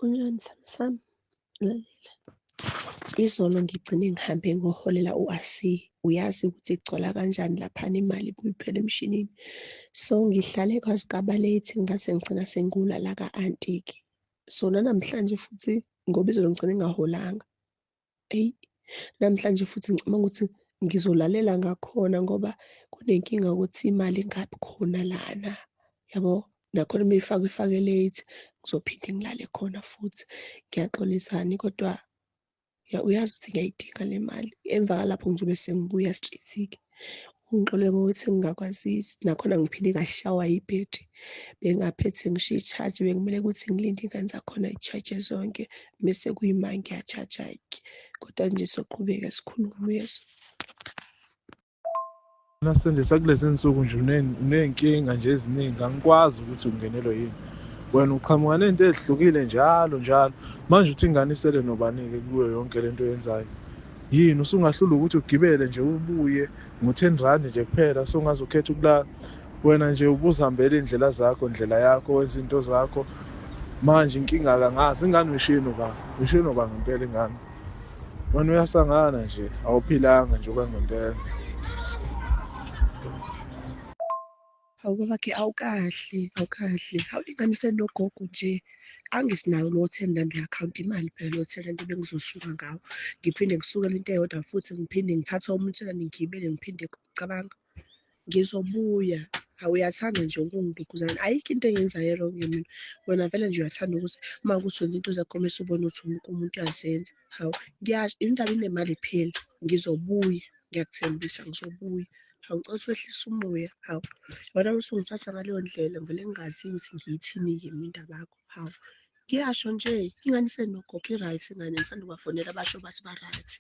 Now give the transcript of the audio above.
Unjani sami sami? Lalela, izolo ngigcine ngihambe ngoholela u-AC. Uyazi ukuthi igcwala kanjani laphana imali ibuye iphele emshinini. So ngihlale kwaze kwaba late ngase ngigcina sengilala ka-anti-ke. So nanamhlanje futhi ngoba izolo ngigcine ngingaholanga. Eyi, namhlanje futhi ngicabanga ukuthi ngizolalela ngakhona ngoba kunenkinga ukuthi imali ingabi khona lana, yabo. Nakhona uma ifakwa ifake late, ngizophinde ngilale khona futhi. Ngiyaxolisa-ni kodwa ya uyazi ukuthi ngiyayidinga le mali. Emva kwalapho ngizobe sengibuya straight-ke. Ungixolele ngokuthi ngingakwazisi, nakhona ngiphinde ngashawa yibhethri. Bengingaphethe ngisho i-charge, bekumele ukuthi ngilinde iy'ngane zakhona y'tshaje zonke, mese kuyima ngiya-charge-ke. Kodwa nje soqhubeka sikhulume uyezwa. Nasindisa kulezi nsuku nje uney'nkinga nje eziningi, angikwazi ukuthi ungenelwe yini. Wena uqhamuka ney'nto ey'hlukile njalo njalo. Manje uthi ingane isele nobani-ke kuyo yonke le nto oyenzayo? Yini usungahlulwa ukuthi ugibele nje ubuye ngo-10 rand nje kuphela, sungaze ukhethe ukulala? Wena nje ubuzihambela iy'ndlela zakho, ndlela yakho, wenza iy'nto zakho. Manje inkinga-ke angazi ingane uyishiye nobani, uyishiye nobani ngempela ingane? Wena uyasangana nje, awuphilanga nje okwangempela. Hawu babakhe awukahle, awukahle. Hawu ingane isenogogo nje. Angisinawo lowo 10 rand uya-count-a imali phela lowo 10 rand ebengizosuka ngawo. Ngiphinde ngisukele into eyodwa futhi ngiphinde ngithathe omunye u-ten rand ngigibele ngiphinde cabanga. Ngizobuya. Hawu uyathanda nje ukungiduduzana. Ayikho into engiyenzayo e-wrong mina. Wena vele nje uyathanda ukuthi uma kuwukuthi wenza into zakho mese ubone ukuthi wonke umuntu uyazenza. Hawu ngiyasho indaba inemali iphela. Ngizobuya, ngiyakuthembisa ngizobuya. Hawu ngicela ukuthi wehlise umoya, hawu. Yabona uma usungithatha ngaleyo ndlela ngivele ngingazi ukuthi ngiyithini-ke mina indaba yakho, hawu. Ngiyasho nje, ingane isenogogo i-right ingane ngisanda kubafonela basho bathi ba-right.